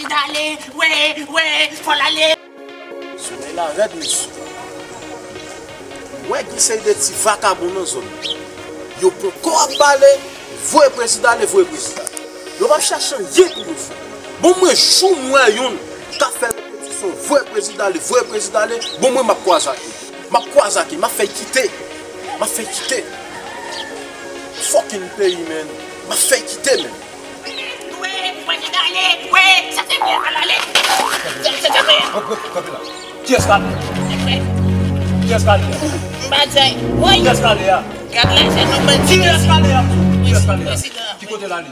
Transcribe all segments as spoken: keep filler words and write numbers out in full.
Dale, we, we, fò l ale. Solèy la rèd, mesye. Ou wè gen seri de ti vakabon nan zòn nan. Yo poko ap pale, voye prezidan ale, voye prezidan ale. Yo p ap chache anyen pou yo fè. Bon, mwen, jou m wè youn k ap fè repetisyon, voye prezidan ale, voye prezidan ale, bon, mwen, m ap kwaze ak li. M ap kwaze ak li, m ap fè l kite. M ap fè l kite. Fucking peyi, man. M ap fè l kite, man. Kanpe la. Kiyès k ale? Kiyès k ale a? Kiyès k ale a? Kiyès k ale a? Kiyès k ale a? Ki kote l ale?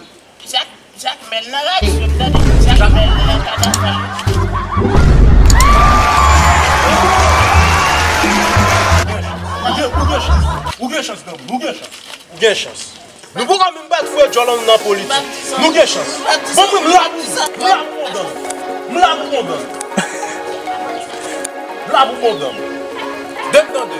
Jakmèl nan radyo m tande. Jakmèl nan kadafwa. Ou gen, ou gen chans. Ou gen chans, granmoun. Ou gen chans. Ou gen chans. Nou poko menm bat fwe djòl ann nan politik. Nou gen chans. Bon, mwen, m la pou, m la pou kondann. M la pou kondann. M la pou kondann. Dèm tande.